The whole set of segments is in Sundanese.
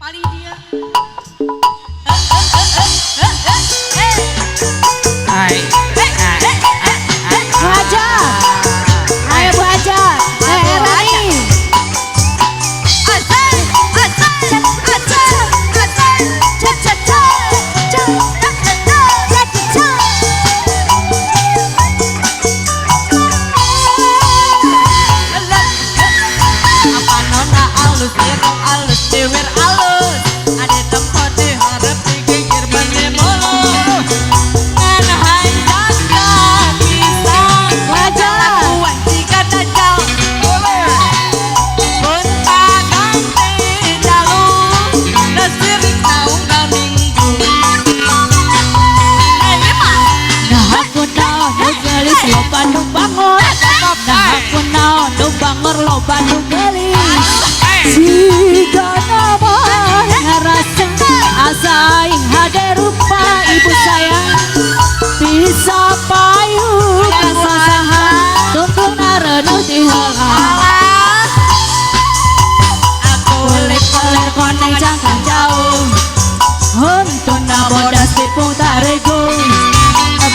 Paling dia. Hai. Bu Hajar. Ayo Bu Hajar. Rani. Apa nona alus, irung alus, diwir alus. Ade tempat diharap digigir bane mulus. Ngan hanjaga pisang, Bu Hajar. Kelakuan jika dajal. Gonta ganti jalu, dasirik naung minggu. Nah aku naon nu geulis loba nu bangor. Nah aku naon nu bangor loba nu geulis. Siga nama ngarasa asa aing hade rupa ibu sayang. Bisa payu ka sasaha tungtungna reuneuh ti heula. Aku Kulit koler koneng jangkang jauh. Huntuna bodas tipung tarigu.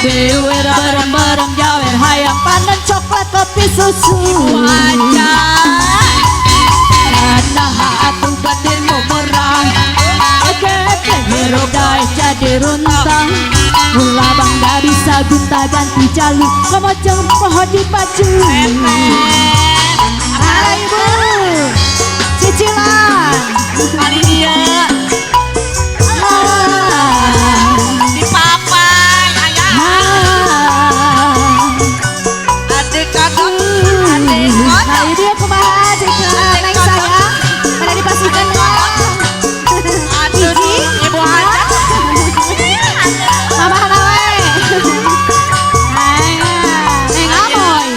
Biwir berem-berem jawer hayang panen coklat kopi susu. Wajah. Nah atuh batinmu murah. Keke hirup dae jadi runtah. Ulah bangga bisa gonta ganti jalu. Komocong poho di baju. Ayo ibu, cicilan. Paling dia Ah, di papai ayah. ah. Adik kodok, adik Nah kodok. ini dia kumaha jika neng saya pada dipastikan Aduh, Hiji. Ibu hajat. Mama nawe. Ayo, neng amoy.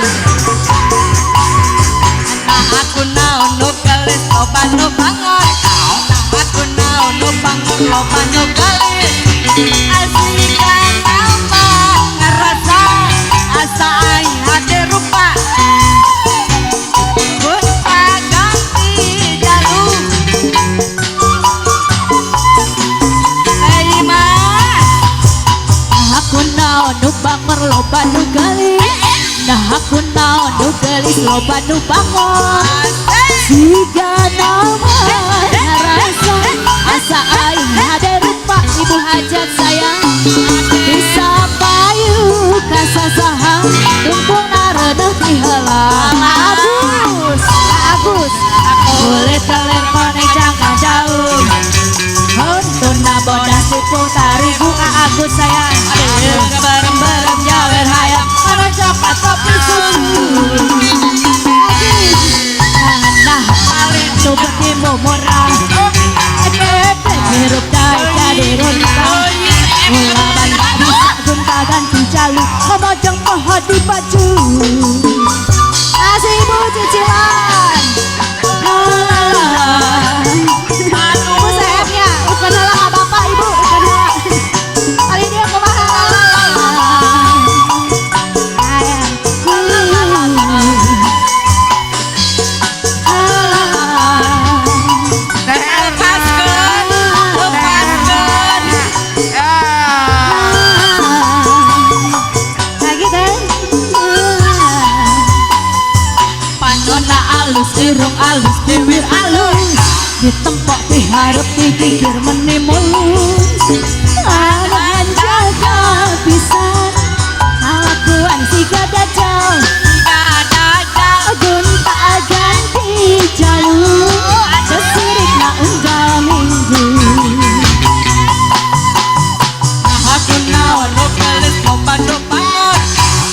Nah aku naon nu geulis loba nu bangor. Nah aku naon nu bangor loba nu geulis. Asikan apa ngarasa asa aing hade rupa. Gonta ganti jalu. Teh Imas. Nah aku naon nu bangor loba nu geulis. Nah aku naon nu geulis loba nu bangor. Siga nama ngarasa asa aing hade rupa ibu hajat sayang. Bisa payu ka sasaha tungtungna reuneuh ti heula. Agus, Agus. Kulit teler koneng jangkang jauh. Huntuna bodas tipung tarigu ka Agus sayang. Bareng-bareng jawer hayam panon coklat kopi susu. Nah, tuh betimu murah. Keke hirup dae jadi runtah. Ulah bangga bisa gonta ganti jalu. Komojong poho di baju. Asih ibu cicilan. Ah. Bu sayapnya, bukan heula bapak ibu, bukan heula. Kali dia kumaha? Aya. Lepaskeun, lepaskeun. Lagi kan? Panona alus, irung alus, bibir alus. Ditempok diharap digigir meni mulus. Aran jaga pisan, kalakuan siga dajal. Gak ada Gonta ganti jalu, sesirik na unggal minggu. Nah aku naon nu geulis loba nu bangor.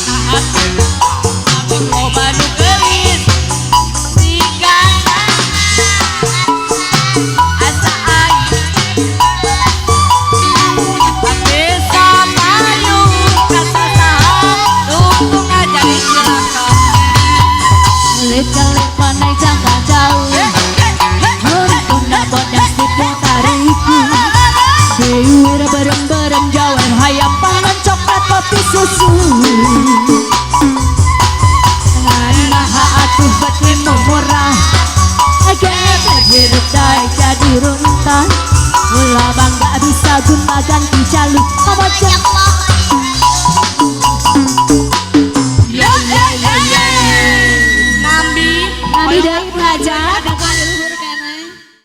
Nah aku naon loba nu geulis. Siga asa aing bisa payu ka sasaha tungtung jadi cilaka. ganti jalu maca. Nambi. Nambi deui, Bu Hajat.